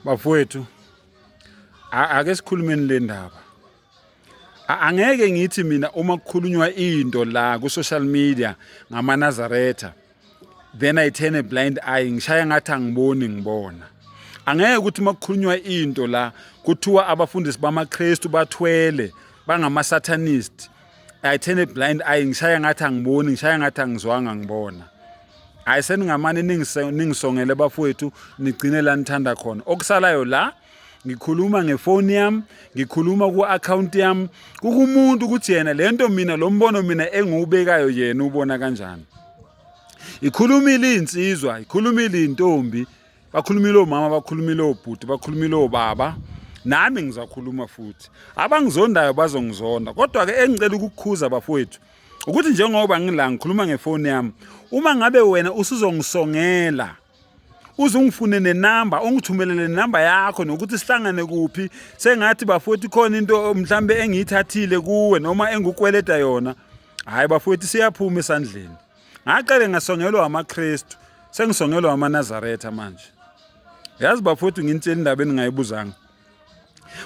Bafowethu, ake sikhulumeni le ndaba. Angeke ngithi mina uma kukhulunywa into la ku social media ngamaNazaretha, then I turn a blind eye, ngishaya ngathi angiboni ngibona. Angeke ukuthi uma kukhulunywa into la kuthiwa abafundisi bamaKristu bathwele, bangama-satanist, I turn a blind eye, ngishaya ngathi angiboni, ngishaya ngathi angizwanga ngibona. Hayi, seningamane ningisongele bafowethu, nigcine la nithanda khona. Okusalayo la ngikhuluma ngefoni yami, ngikhuluma ku-akhawunti yami, kukumuntu ukuthi yena lento mina lo mbono mina engiwubekayo yena ubona kanjani. Ikhulumile insizwa, ikhulumile intombi, bakhulumile omama, bakhulumile obhuti, bakhulumile obaba, nami ngizakhuluma futhi. Abangizondayo bazongizonda, kodwa ke engicela ukukukhuza bafowethu ukuthi njengoba ngila ngikhuluma ngefoni yami, uma ngabe wena usuzongisongela, uze ungifune nenamba, ungithumelele nenamba yakho nokuthi sihlangane kuphi, sengathi bafowethu khona into mhlambe engiyithathile kuwe noma engukweleta yona. Hayi bafowethu, siyaphuma esandleni. Ngaqale ngasongelwa amaKristu, sengisongelwa amaNazaretha manje. Yazi bafowethu, nginitshela indaba eningayibuzanga.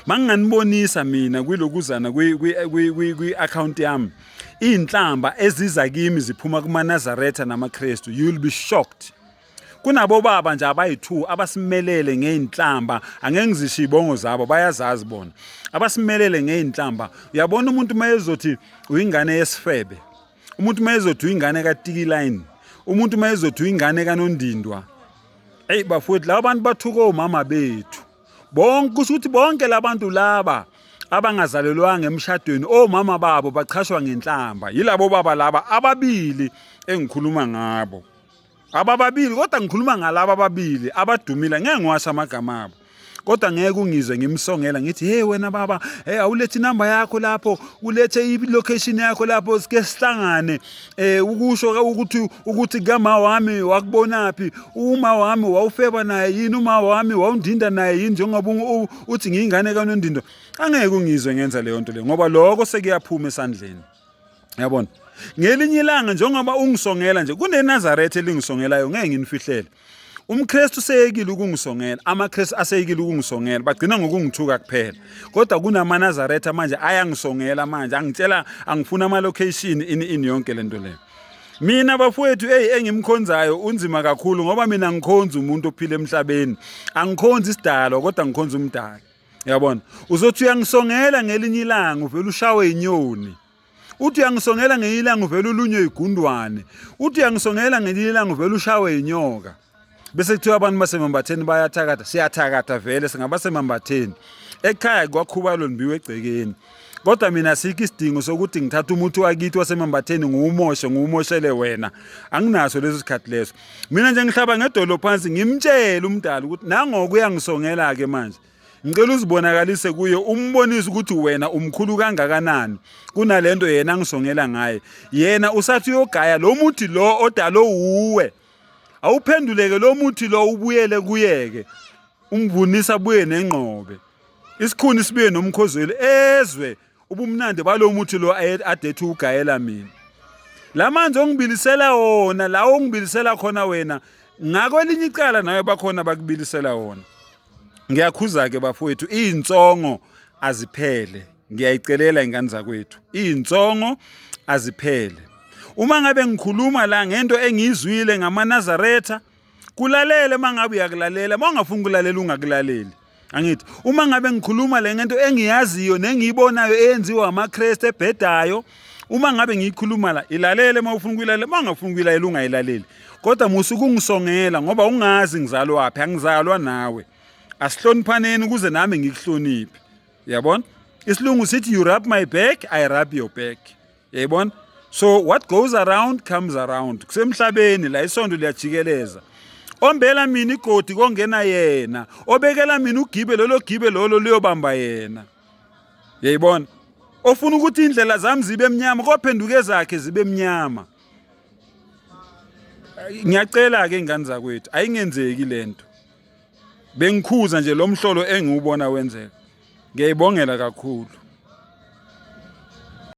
Manginganibonisa mina kwilokuzana kwi-account yami iy'nhlamba eziza kimi ziphuma kumaNazaretha namaKristu, you will be shocked. Kunabo baba nje abayi-2 abasimelele ngey'nhlamba, angeke ngizisho iy'bongo zabo, bayazazi bona, abasimelele ngey'nhlamba. Uyabona umuntu uma ezothi uyingane yesifebe, umuntu uma ezothi uyingane katikiline, umuntu uma ezothi uyingane kanondindwa, eyi bafowethu, laba bantu bathuka omama bethu bonke. Kusho ukuthi bonke labantu laba abangazalelwanga emshadweni, omama babo bachashwa ngenhlamba yilabo baba laba ababili engikhuluma ngabo, abababili, kodwa ngikhuluma ngalaba ababili abadumile, ngeke ngiwasho amagama abo. Kodwa ngeke ungizwe ngimsongela ngithi, "Hey wena baba, hey, awulethe inamba yakho lapho, ulethe i-location yakho lapho, sike sihlangane." Ukusho ukuthi kama wami wakubonaphi, uma wami wawufeba naye yini, uma wami wawundinda naye yini, njengoba uthi ngiyingane kaNondindo. Angeke ungizwe ngenza leyo nto leyo, ngoba lokho sekuyaphuma esandleni. Yabona, ngelinye ilanga njengoba ungisongela nje, kuneNazaretha elingisongelayo, ngeke nginifihlele. UmKristu seyekile ukungisongela, amaKristu aseyekile ukungisongela, bagcina ngokungithuka kuphela. Kodwa kunamaNazaretha manje ayangisongela manje, angitshela angifuna ama-location, ini ini, yonke lento leyo. Mina bafowethu, hey, engimkhonzayo unzima kakhulu, ngoba mina ngikhonza umuntu ophila emhlabeni, angikhonzi isidalwa, kodwa ngikhonza umdali. Yabona, uzothi uyangisongela ngelinye ilanga uvela ushawe inyoni, uthi uyangisongela ngelinye ilanga uvela ulunywe igundwane, uthi uyangisongela ngelinye ilanga uvela ushawe inyoka, bese kuthiwa abantu basemambatheni bayathakatha. Siyathakatha vele, singabasemambatheni, ekhaya kwakhubalo limbiwe egcekeni, kodwa mina sikho isidingo sokuthi ngithathe umuthi wakithi wasemambatheni ngiwumoshe, ngiwumoshele wena. Anginaso leso sikhathi leso. Mina nje ngihlaba ngedolo phansi, ngimtshele umdala ukuthi nangoku uyangisongela-ke manje, ngicela uzibonakalise kuye, umbonise ukuthi wena umkhulu kangakanani kunalento yena angisongela ngaye. Yena usathi uyogaya lo muthi lo odalo wuwe, awuphenduleke lo muthi lo ubuyele kuyeke, umvunisa abuye nengqobe, isikhuni sibuye nomkhozeli, ezwe ubumnandi balo muthi lo adethi ugayela mina. Lamanzi ongibilisela wona la, ongibilisela khona wena, ngakwelinye icala nawe bakhona bakubilisela wona. Ngiyakhuza-ke bafowethu, iy'nsongo aziphele, ngiyayicelela ingane zakwethu, iy'nsongo aziphele. Uma ngabe ngikhuluma la ngento engiyizwile ngamaNazaretha, kulalele uma ngabe uyakulalela, uma ungafuni ukulalela ungakulaleli. Angithi uma ngabe ngikhuluma le ngento engiyaziyo nengiyibonayo eyenziwa amaKristu ebhedayo, uma ngabe ngiyikhuluma la, ilalele uma ufuna ukuyilalela, uma ungafuni ukuyilalela ungayilaleli. Kodwa musa ukungisongela ngoba ungazi ngizalwaphi, angizalwa nawe. Asihloniphaneni ukuze nami ngikuhloniphe. Uyabona, isilungu sithi, "You rub my back, I rub your back." Yayibona, so what goes around comes around. Kusemhlabeni la, isondo liyajikeleza. Ombela mina igodi kongena yena, obekela mina ugibe, lolo gibe lolo luyobamba yena. Yayibona, ofuna ukuthi indlela zami zibe mnyama kophenduka ezakhe zibe mnyama. Ngiyacela ke ingane zakwethu, ayingenzeki lento. Bengikhuza nje lo mhlolo engiwubona wenzeka. Ngiyayibongela kakhulu.